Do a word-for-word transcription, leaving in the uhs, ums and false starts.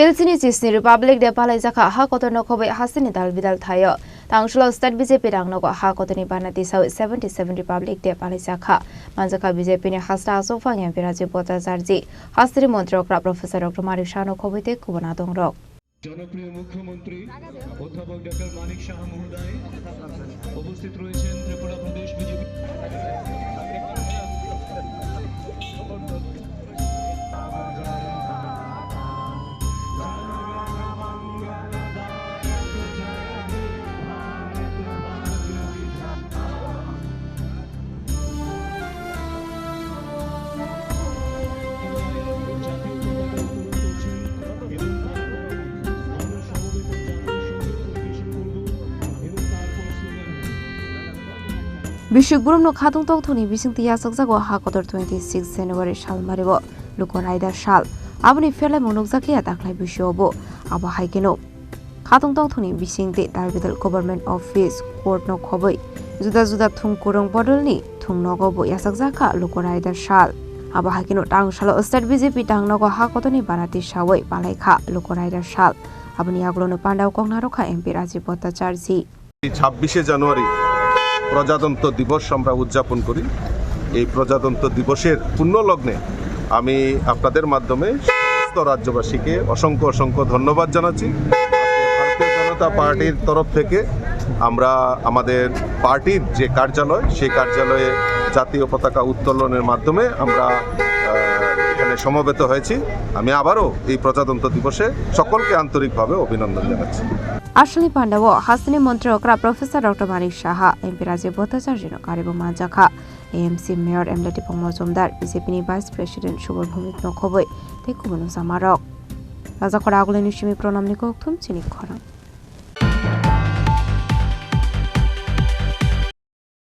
L C ni chisni Republic Day palaijakha, ha kotorno khobwi hasteni dal bidal thaio. Tangsulo state B J P rangnogo ha kotorni bana tisawi seventy seven Republic Day palaijakha. Manjakha B J P ni hasta aswkphang M P Rajiv Bhattacharjee, hasteni montri okra Professor Doctor Manik Saha no khobwi tei kubun adongrok. জনপ্রিয় মুখ্যমন্ত্রী অধ্যাপক ডক্টর মানিক সাহা মহোদয় উপস্থিত রয়েছেন ত্রিপুরা প্রদেশ BJP. Bisik burumno khatung tongthokni bisingtwi yachakjago ha kotor twenty six January salmario Luko Raida sal. Aboni pherlaimung nukjakya daklai bisiobo. Abo hai kheno khatung tongthokni bisingtwi dal bidal government office, court no khobwi juda juda thung kurung bodolni thung nogo bo yachakjakha Luko Raida sal. Abo hai kheno tang salo state B J P tang nogo ha kotorni bana tisawi palaikha Luko Raida sal. Aboni yagulono pandao kok narwkha M P Rajiv Bhattacharjee. ছাব্বিশে জানুয়ারি প্রজাতন্ত্র দিবস আমরা উদযাপন করি। এই প্রজাতন্ত্র দিবসের পুণ্য লগ্নে আমি আপনাদের মাধ্যমে সমস্ত রাজ্যবাসীকে অসংখ্য অসংখ্য ধন্যবাদ জানাচ্ছি। আজকে ভারতীয় জনতা পার্টির তরফ থেকে আমরা আমাদের পার্টির যে কার্যালয়, সেই কার্যালয়ে জাতীয় পতাকা উত্তোলনের মাধ্যমে আমরা, আহ, এখানে সমবেত হয়েছি। আমি আবারও এই প্রজাতন্ত্র দিবসে সকলকে আন্তরিকভাবে অভিনন্দন জানাচ্ছি। Aswkni pandao hasteni montri okra Professor Doctor Manik Saha, M P Rajiv Bhattacharjee no karibo manjakha, A M C Mayor M L A Tipong Mojumdar, B J P ni Vice President Subal Bhowmik no khobwi tei kubun jamarok. Rajakhor Agulini simi Pranamni kokthum chini khorang.